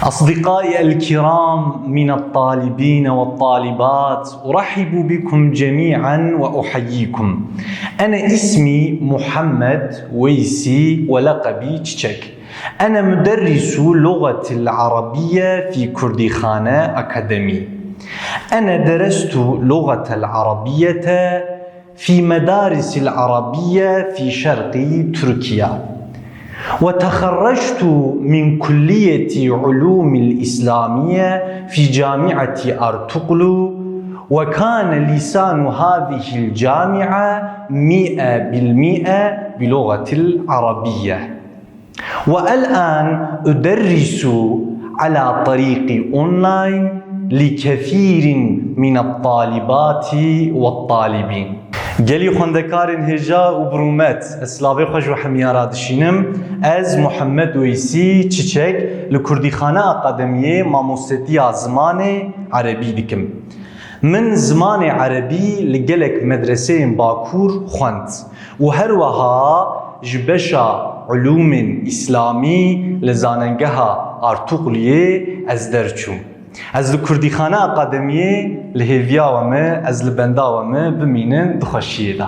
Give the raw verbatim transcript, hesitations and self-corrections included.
أصدقائي الكرام من الطالبين والطالبات، أرحب بكم جميعا وأحييكم. أنا اسمي محمد ويسي ولقبي تشيك. أنا مدرس لغة العربية في كرديخانة أكاديمي. أنا درست لغة العربية في مدارس العربية في شرق تركيا، وتخرجت من كلية علوم الإسلامية في جامعة أرطغرل، وكان لسان هذه الجامعة مئة بالمئة بلغة العربية. والآن أدرس على طريق أونلاين لكثير من الطالبات والطالبين. Gelî xwendekarên hêja û bi rûmet, ez silavê xwe ji we hemiya re dişînim. Ez Muhammed Weysî Çiçek li Kurdîxane Akademiyê mamostetiya zimanê erebî dikim. Min zimanê erebî li gelek medreseyên Bakur xwend û her weha ji beşa Ulûmên Îslamî li Zanengeha Artukluyê ez derçûm. Ez li Kurdîxane Akademiyê li hêviya we me, ez li benda we me bimînin di xweşiyê de.